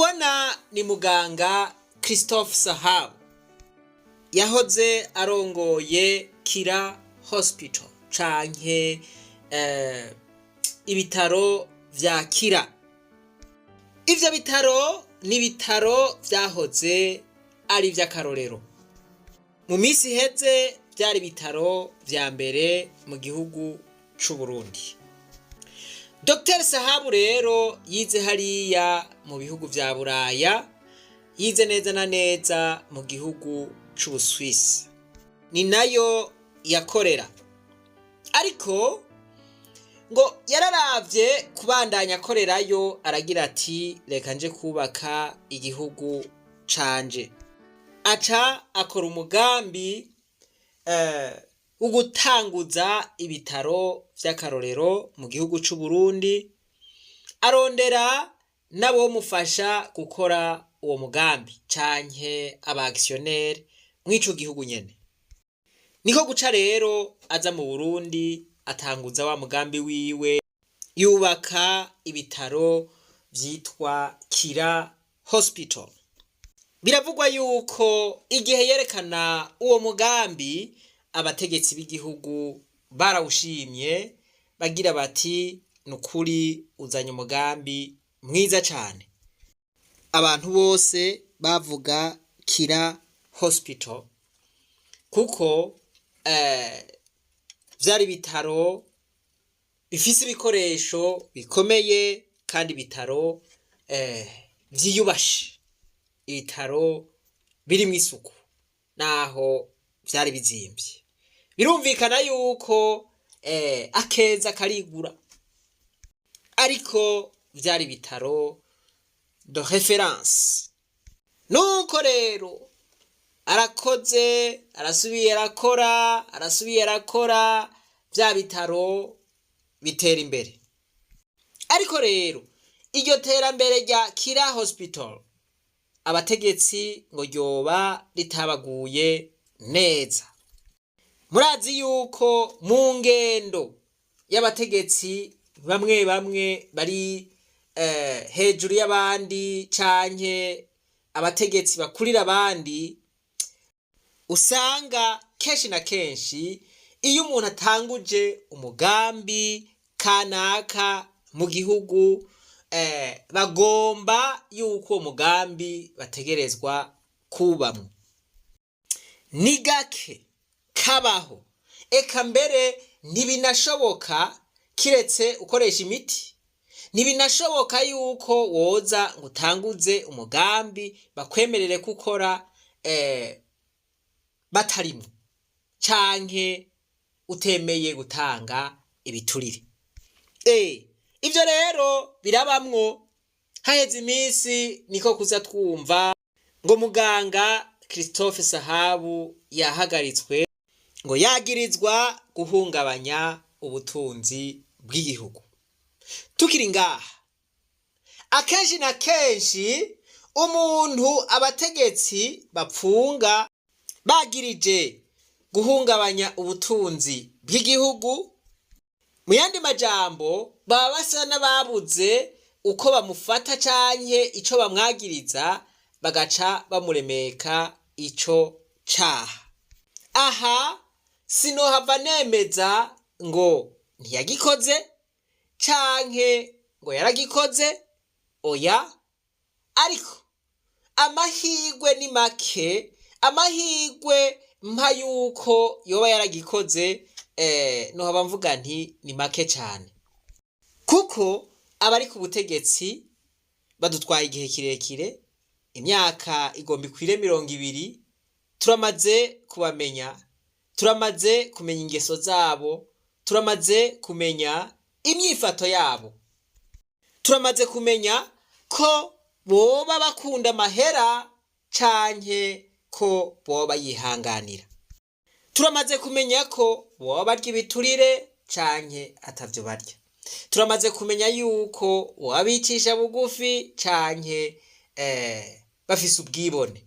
mubona ni muganga Christophe Sahabu, yahoze arongoye Kira Hospital canke ibitaro vya Kira. Ivyo bitaro ni ibitaro vyahoze ari ivy'akarorero. Mu minsi iheze vyari ibitaro vya mbere mu gihugu c'u Burundi. Dr Sahabu rero yize hariya mu bihugu vya Buraya, yize neza na neza mu gihugu c'Ubuswisi, ni nayo yakorera. Ariko ngo yararavye kubandanya akorerayo, aragira ati: "Reka nje kubaka igihugu canje." Aca akora umugambi wo gutanguza ibitaro vy'akarorero mu gihugu c'u Burundi, arondera n'abomufasha gukora uwo mugambi canke aba actionnaire mw'ico gihugu nyene. Niko guca rero aza mu Burundi, atanguza wa mugambi wiwe, yubaka ibitaro vyitwa Kira Hospital. Biravugwa yuko igihe yerekana uwo mugambi, abategetsi b'igihugu barawushimye, bagira bati: "Nukuri uzanye umugambi mwiza cane." Abantu bose bavuga Kira Hospital kuko vyari ibitaro bifise ibikoresho bikomeye kandi ibitaro vyiyubashe, ibitaro birimwo isuku naho vyari bizimvye. Birumvikana yuko akeza karigura, ariko vyari ibitaro de référence. Nuko rero arakoze, arasubiye arakora, arasubiye arakora, vya bitaro bitera imbere. Ariko rero iryo terambere rya Kira Hospital, abategetsi ngo ryoba ritabaguye neza. Murazi yuko mu ngendo y'abategetsi bamwe bamwe bari hejuru y'abandi canke abategetsi bakurira abandi, usanga kenshi na kenshi iyo umuntu atanguje umugambi kanaka mu gihugu, bagomba yuko uwo mugambi bategerezwa kubamwo. Ni gake kabaho, eka mbere ntibinashoboka kiretse ukoresha imiti, ntibinashoboka yuko woza ngo utanguze umugambi bakwemerere gukora batarimwo canke utemeye gutanga ibiturire. Ivyo rero birabamwo. Haheze iminsi niko kuza twumva ngo muganga Christophe Sahabu yahagaritswe, ngo yagirizwa guhungabanya ubutunzi bw'igihugu. Tukiri ngaha, akenshi na kenshi umuntu abategetsi bapfunga bagirije guhungabanya ubutunzi bw'igihugu, mu yandi majambo baba basa n'ababuze uko bamufata canke ico bamwagiriza, bagaca bamuremeka ico caha. Aha sinohava nemeza ngo ntiyagikoze canke ngo yaragikoze, oya, ariko amahirwe ni make. Amahirwe mpa yuko yoba yaragikoze, nohava mvuga nti ni make cane, kuko abari ku butegetsi badutwaye igihe kirekire, imyaka igomba ikwire 20, turamaze kubamenya, turamaze kumenya ingeso zabo, turamaze kumenya imyifato yabo, turamaze kumenya ko boba bakunda amahera canke ko boba yihanganira, turamaze kumenya ko boba barya ibiturire canke atavyo barya, turamaze kumenya yuko boba bicisha bugufi canke bafise ubwibone.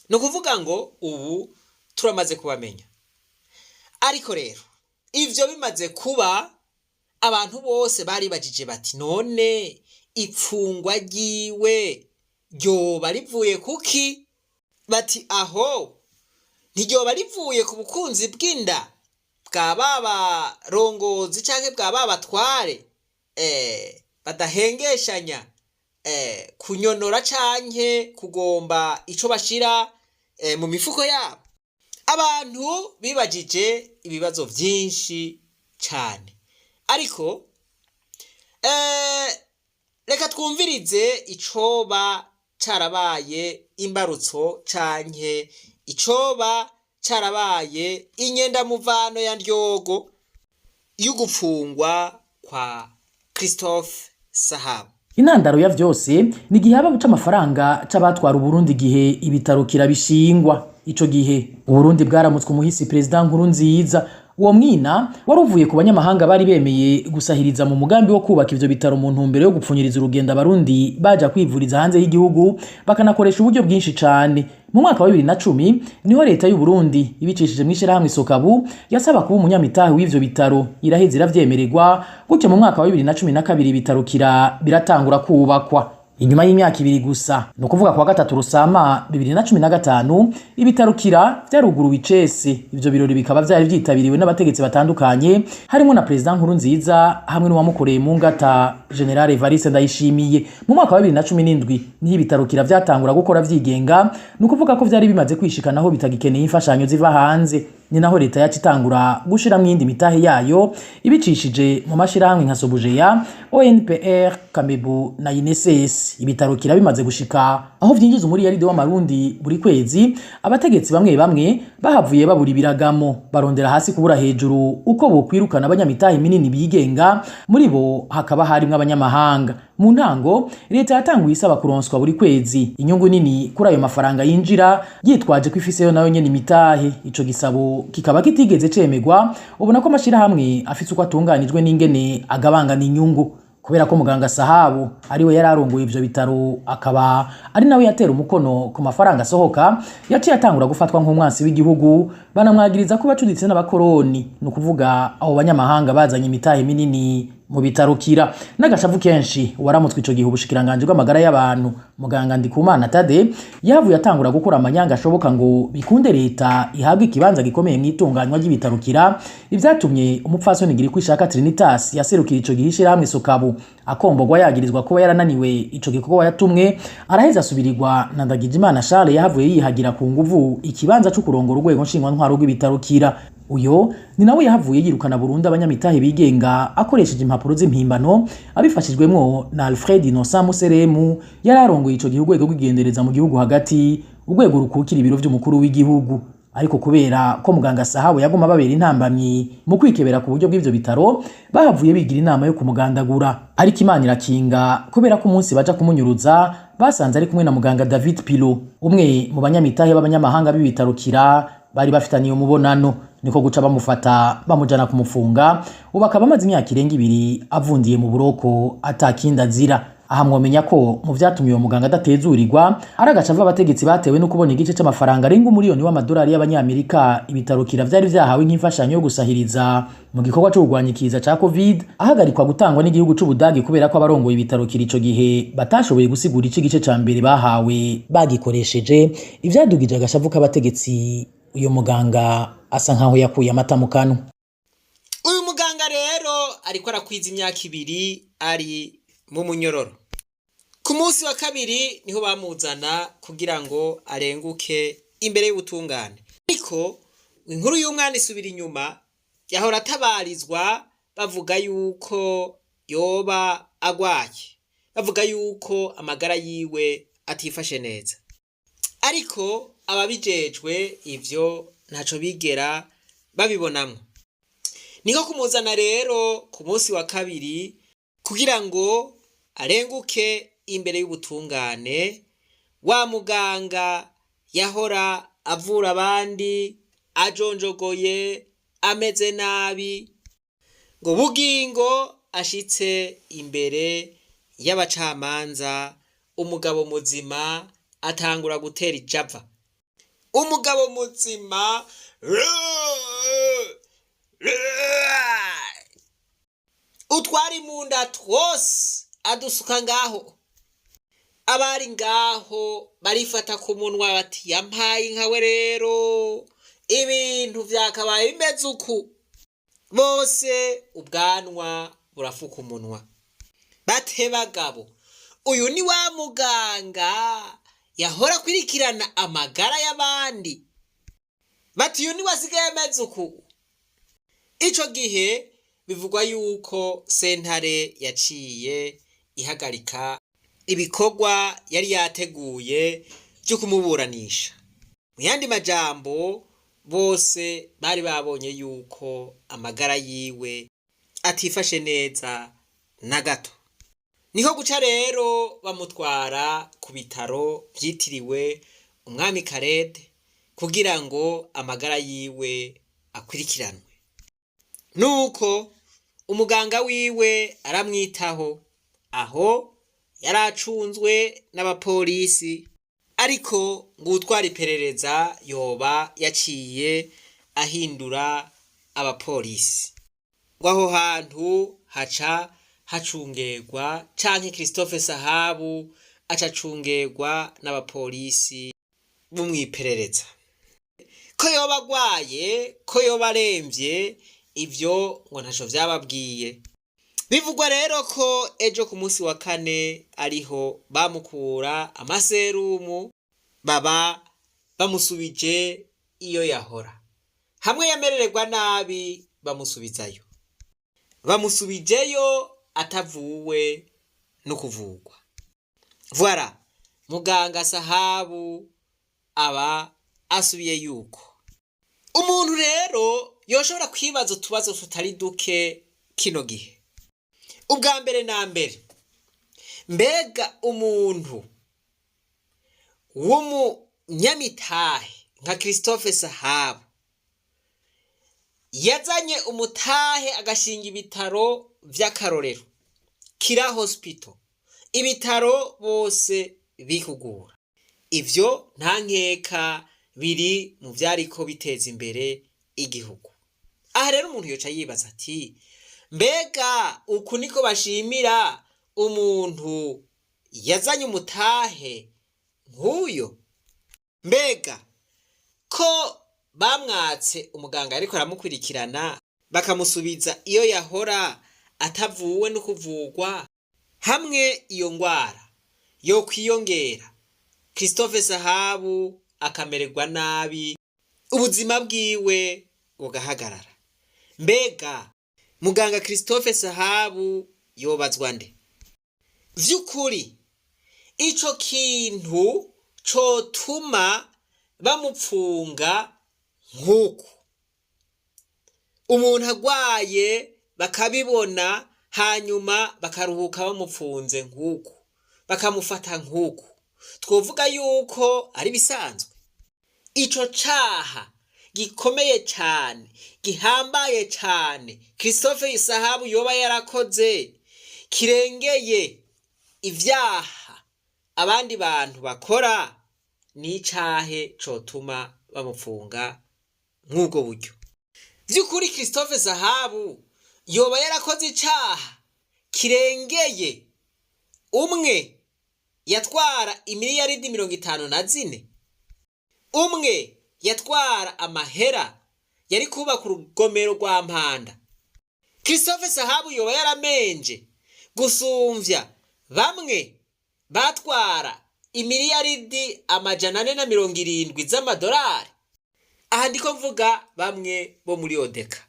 Ni ukuvuga ngo ubu turamaze kubamenya. Ariko rero ivyo bimaze kuba, abantu bose baribajije bati: "None ipfungwa ryiwe ryoba rivuye kuki? Bati aho ntiryoba rivuye ku bukunzi bw'inda bwa ba barongozi canke bwa ba batware badahengeshanya kunyonora canke kugomba ico bashira mu mifuko yabo. Abantu bibajije ibibazo vyinshi cane, ariko reka twumvirize icoba carabaye imbarutso canke icoba carabaye inyendamuvano ya ndyogo y'ugupfungwa kwa Christophe Sahabu. Intandaro ya vyose ni igihe haba buca amafaranga c'abatwara Uburundi igihe ibitaro kirabishingwa. Ico gihe Uburundi bwaramutswe umuhisi Perezida Nkurunziza. Uwo mwina wari uvuye ku banyamahanga bari bemeye gusahiriza mu mugambi wo kubaka ivyo bitaro mu ntumbero yo gupfunyiriza urugendo abarundi baja kwivuriza hanze y'igihugu, bakanakoresha uburyo bwinshi cane. Mu mwaka wa 2010 niho leta y'u Burundi ibicishije mw'ishirahamwe Sokabu yasaba kuba umunyamitahe w'ivyo bitaro, iraheza iravyemererwa. Gutyo mu mwaka wa 2012 ibitaro kira biratangura kubakwa. Inyuma y'imyaka 2 gusa, ni ukuvuga kuwa gatatu Rusama 2015, ibitaro Kira vyaruguruwe icese. Ivyo birori bikaba vyari vyitabiriwe n'abategetsi batandukanye, harimo na Perezida Nkurunziza hamwe n'uwamukoreye mu ngata General Evariste Ndayishimiye. Mu mwaka wa 2017 niho ibitaro Kira vyatangura gukora vyigenga, ni ukuvuga ko vyari bimaze kwishikanaho bitagikeneye imfashanyo ziva hanze. Ni naho leta yacu itangura gushiramwo iyindi mitahe yayo ibicishije mu mashirahamwe nka Sobujeya, ONPR, Kamebu na INSS. Ibitaro Kira bimaze gushika aho vyinjiza umuriyaride w'amarundi buri kwezi, abategetsi bamwe bamwe bahavuye babura ibiragamo, barondera hasi kubura hejuru uko bokwirukana abanyamitahe minini bigenga, muri bo hakaba harimwo abanyamahanga. Mu ntango leta yatanguye isaba kuronswa buri kwezi inyungu nini kuri ayo mafaranga yinjira, yitwaje ko ifiseyo nayo nyene imitahe. Ico gisabo kikaba kitigeze cemegwa. Ubona ko amashirahamwe afise uko atunganijwe n'ingene agabangana inyungu. Kubera ko muganga Sahabu ariwe yari arongoye ivyo bitaro, akaba ari nawe yatera umukono ku mafaranga asohoka, yaciye atangura gufatwa nk'umwansi w'igihugu, banamwagiriza ko bacuditse n'abakoroni, ni ukuvuga abo banyamahanga bazanye imitahe minini mu bitaro Kira. N'agashavu kenshi, waramutswe ico gihe ubushikiranganji bw'amagara y'abantu, muganga Ndikumana Tade, yahavuye atangura gukora amanyanga ashoboka ngo bikunde leta ihabwe ikibanza gikomeye mw'itunganywa ry'ibitaro Kira. Ivyatumye umupfasoni Girkwishaka Trinitas yaserukira ico gihe ishirahamwe Sokabu akombogwa, yagirizwa kuba yarananiwe ico gikorwa yatumwe, araheza asubirirwa na Ndagijimana Charles yahavuye yihagira ku nguvu ikibanza co kurongora urwego nshingwantwaro rw'ibitaro Kira. Uyo ni nawe yahavuye yirukana burundu abanyamitahe bigenga akoresheje impapuro z'impimbano, abifashijwemwo na Alfred Innocent Museremu yari arongoye ico gihe urwego rw'igendereza mu gihugu hagati, urwego rukukira ibiro vy'umukuru w'igihugu. Ariko kubera ko muganga Sahabu yaguma babera intambamyi mu kwikebera ku buryo bw'ivyo bitaro, bahavuye bigira inama yo kumugandagura. Ariko Imana irakinga, kubera ko umunsi baja kumunyuruza basanze ari kumwe na muganga David Pilo, umwe mu banyamitahe b'abanyamahanga b'ibitaro Kira bari bafitaniye umubonano, niko guca bamufata bamujana kumufunga. Ubu akaba amaze imyaka irenga 2 avundiye mu buroko atakindi azira. Aha mwomenya ko mu vyatumye uwo muganga adatezurirwa ari agacavu abategetsi batewe no kubona igice c'amafaranga arenga umuriyoni w'amadolari y'abanyamerika ibitaro Kira vyari vyahawe nk'imfashanyo yo gusahiriza mu gikorwa co kurwanya ikiza ca Covid, ahagarikwa gutangwa n'igihugu c'Ubudagi kubera ko abarongoye ibitaro Kira ico gihe batashoboye gusigura ico igice ca mbere bahawe bagikoresheje. Ivyadugije agashavu k'abategetsi, uyu muganga asa nkaho yakuye amata mu kanwa. Uyu muganga rero ariko arakwiza imyaka 2 ari mu munyororo. Ku munsi wa kabiri niho bamuzana kugira ngo arenguke imbere y'ubutungane. Ariko inkuru y'umwana isubira inyuma, yahora atabarizwa bavuga yuko yoba agwaye, bavuga yuko amagara yiwe atifashe neza. Ariko ababijejwe ivyo ntaco bigera babibonamwo. Niko kumuzana rero ku munsi wa kabiri kugira ngo arenguke imbere y'ubutungane. Wa muganga yahora avura abandi ajonjogoye ameze nabi, ngo bugingo ashitse imbere y'abacamanza, umugabo muzima atangura gutera ijava. Umugabo muzima utwari mu nda twose adusuka ngaho. Abari ngaho barifata ku munwa bati yampaye inkawe rero, ibintu vyakabaye bimeze uku. Bose ubwanwa burafuka umunwa. Bate bagabo, uyu ni wa muganga yahora akwirikirana amagara y'abandi. Bati uyu ni wasigaye ameze uku. Ico gihe bivugwa yuko sentare yaciye ihagarika ibikorwa yari yateguye vyo kumuburanisha. Mu yandi majambo, bose bari babonye yuko amagara yiwe atifashe neza na gato. Niho guca rero bamutwara ku bitaro vyitiriwe umwami Karede kugira ngo amagara yiwe akwirikiranwe. Nuko umuganga wiwe aramwitaho, aho yari acunzwe n'abapolisi, ariko ngo uwutwara iperereza yoba yaciye ahindura abapolisi. Ngo aho hantu haca hacungerwa canke Christophe Sahabu aca acungerwa n'abapolisi bo mw'iperereza. Ko yoba agwaye, ko yoba aremvye, ivyo ngo ntaco vyababwiye. Bivugwa rero ko ejo ku munsi wa kane ariho bamukura amaserumu, baba bamusubije iyo yahora. Hamwe yamerererwa nabi bamusubizayo. Bamusubijeyo atavuwe no kuvugwa. Voilà, muganga Sahabu aba asubiye yuko. Umuntu rero yoshobora kwibaza utubazo tutari duke kino gihe. Ubwa mbere na mbere, mbega umuntu w'umunyamitahe nka Christophe Sahabu yazanye umutahe agashinga ibitaro vy'akarorero Kira Hospital, ibitaro bose bihugura, ivyo nta nkeka biri mu vyariko biteza imbere igihugu. Aha rero umuntu yoca yibaza ati mbega uku niko bashimira umuntu yazanye umutahe nk'uyo? Mbega ko bamwatse umuganga ariko aramukurikirana bakamusubiza iyo yahora atavuwe no kuvugwa, hamwe iyo ngwara yo kwiyongera Christophe Sahabu akamererwa nabi, ubuzima bwiwe bugahagarara, mbega muganga Christophe Sahabu yobazwa nde? Vy'ukuri ico kintu cotuma bamupfunga nk'uku, umuntu agwaye bakabibona, hanyuma bakaruhuka bamupfunze nk'uku, bakamufata nk'uku, twovuga yuko ari bisanzwe? Ico caha gikomeye cane, gihambaye cane Christophe Sahabu yoba yarakoze, kirengeye ivyaha abandi bantu bakora, n'icahe cotuma bamupfunga nk'ubwo buryo? Vy'ukuri Christophe Sahabu yoba yarakoze icaha kirengeye umwe yatwara imiliyaridi 54, umwe yatwara amahera yari kubaka urugomero rwa Mpanda? Christophe Sahabu yoba yaramenje gusumvya bamwe batwara imiliyaridi 470 z'amadolari? Aha ndiko mvuga bamwe bo muri Odeka.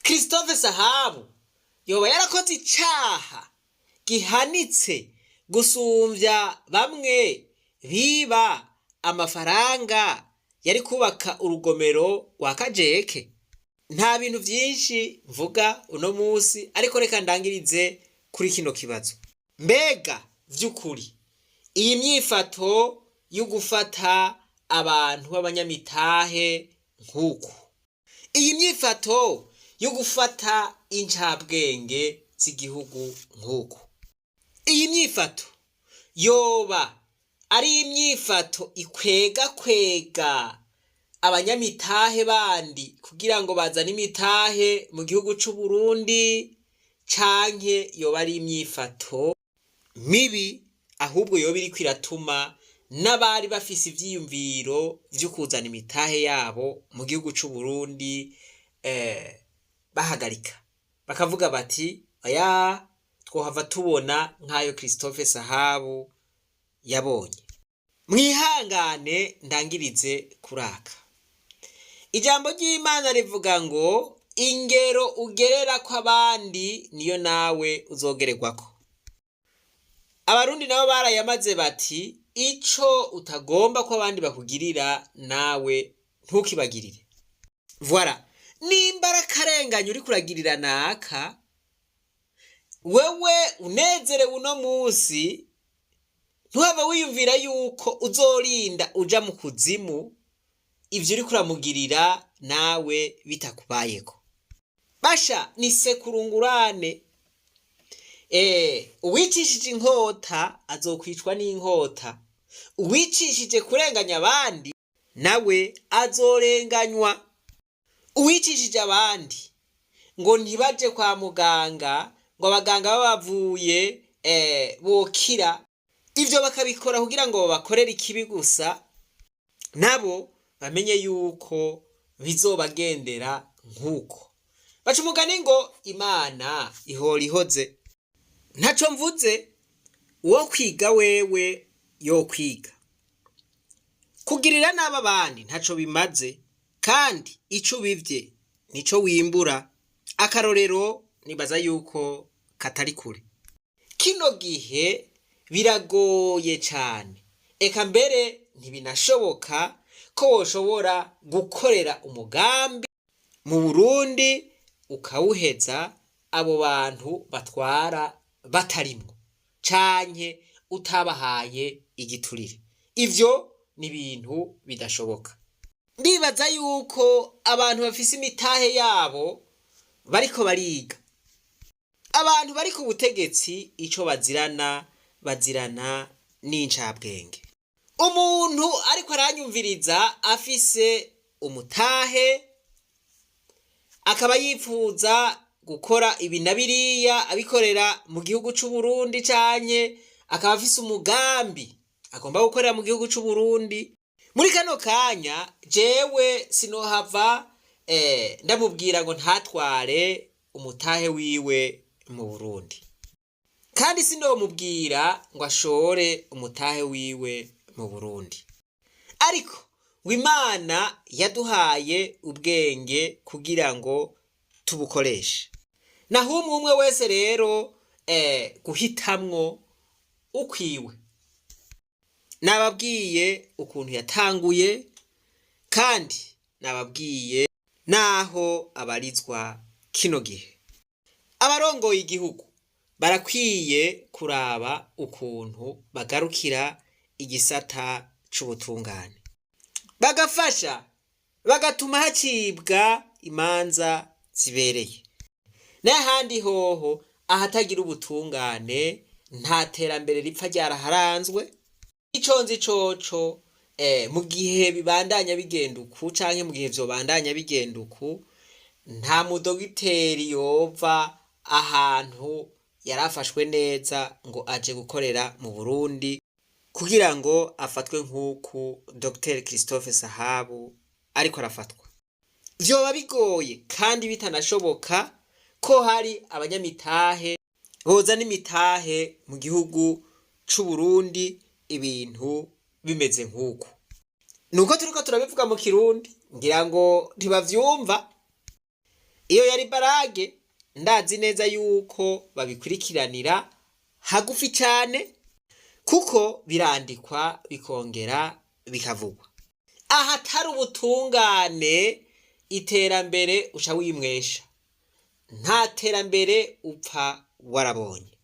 Christophe Sahabu yoba yarakoze icaha gihanitse gusumvya bamwe biba amafaranga yari kubaka urugomero rwa Kajeke? Nta bintu vyinshi mvuga uno musi, ariko reka ndangirize kuri kino kibazo. Mbega vy'ukuri iyi myifato yo gufata abantu b'abanyamitahe nk'uku, iyi myifato yo gufata incabwenge z'igihugu nk'uku, iyi myifato yoba ari imyifato ikwega kwega abanyamitahe bandi kugira ngo bazane imitahe mu gihugu c'u Burundi, canke yoba ari imyifato mibi ahubwo yoba iriko iratuma n'abari bafise ivyiyumviro vyo kuzana imitahe yabo mu gihugu c'u Burundi bahagarika bakavuga bati oya, twohava tubona nk'ayo Christophe Sahabu yabonye. Mwihangane ndangirize kuraka. Ijambo ry'Imana rivuga ngo ingero ugererako abandi niyo nawe uzogererwako. Abarundi nabo barayamaze bati ico utagomba ko abandi bakugirira nawe ntukibagirire. Voilà, nimba ari akarengane uriko uragirira naka, wewe unezerewe uno musi, ntuhave wiyumvira yuko uzorinda uja mu kuzimu ivyo uriko uramugirira nawe bitakubayeko. Basha ni sekurungurane. Uwicishije inkota azokwicwa n'inkota, uwicishije kurenganya abandi nawe azorenganywa. Uwicishije abandi ngo ntibaje kwa muganga, ngo abaganga babavuye bokira, ivyo bakabikora kugira ngo babakorere ikibi gusa, nabo bamenye yuko bizobagendera nk'uko. Baca umugani ngo Imana ihora ihoze. Ntaco mvuze, uwo kwiga wewe yokwiga. Kugirira nabi abandi ntaco bimaze, kandi ico ubivye nico wimbura. Akarorero nibaza yuko katari kure. Kino gihe biragoye cane, eka mbere ntibinashoboka ko woshobora gukorera umugambi mu Burundi ukawuheza abo bantu batwara batarimwo canke utabahaye igiturire. Ivyo ni ibintu bidashoboka. Ndibaza yuko abantu bafise imitahe yabo bariko bariga. Abantu bari ku butegetsi ico bazirana, bazirana n'incabwenge. Umuntu ariko aranyumviriza afise umutahe, akaba yipfuza gukora ibi na biriya abikorera mu gihugu c'u Burundi, canke akaba afise umugambi agomba gukorera mu gihugu c'u Burundi, muri kano kanya jewe sinohava ndamubwira ngo ntatware umutahe wiwe mu Burundi, kandi sinomubwira ngo ashore umutahe wiwe mu Burundi. Ariko ngo Imana yaduhaye ubwenge kugira ngo tubukoreshe. Naho umwe umwe wese rero guhitamwo ukwiwe. Nababwiye ukuntu yatanguye, kandi nababwiye naho abarizwa kino gihe. Abarongoye igihugu barakwiye kuraba ukuntu bagarukira igisata c'ubutungane, bagafasha bagatuma hacibwa imanza zibereye. N'ahandi hoho ahatagira ubutungane nta terambere ripfa ryaraharanzwe. Ico nzi coco, mu gihe bibandanya bigenda uku canke mu gihe vyobandanya bigenda uku, nta mudogiteri yova ahantu yarafashwe neza ngo aje gukorera mu Burundi kugira ngo afatwe nk'uku Dr Christophe Sahabu ariko arafatwa. Vyoba bigoye kandi bitanashoboka ko hari abanyamitahe boza n'imitahe mu gihugu c'u Burundi ibintu bimeze nk'uku. Nuko turiko turabivuga mu Kirundi, ngira ngo ntibavyumva. Iyo yari barage, ndazi neza yuko babikurikiranira hagufi cane, kuko birandikwa bikongera bikavugwa. Ahatari ubutungane iterambere uca wimwesha, nta terambere upfa warabonye.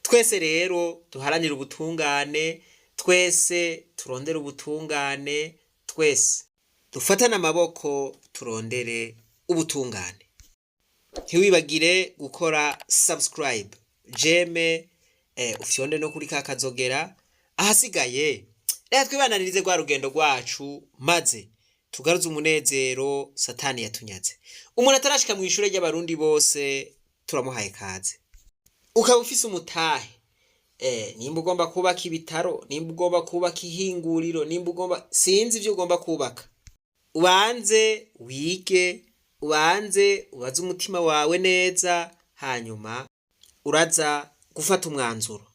Twese rero duharanire ubutungane, twese turondere ubutungane, twese dufatane amaboko turondere ubutungane. Ntiwibagire gukora subscribe, j'aime, ufyonde no kuri ka kazogera. Ahasigaye reka twibananirize rwa rugendo rwacu, maze tugaruze umunezero Satani yatunyaze. Umuntu atarashika mu ishure ry'Abarundi bose turamuhaye kaze. Ukaba ufise umutahe Nimba ugomba kubaka ibitaro, nimba ugomba kubaka ihinguriro, nimba ugomba, sinzi ivyo ugomba kubaka, ubanze wige, ubanze ubaze umutima wawe neza, hanyuma uraza gufata umwanzuro.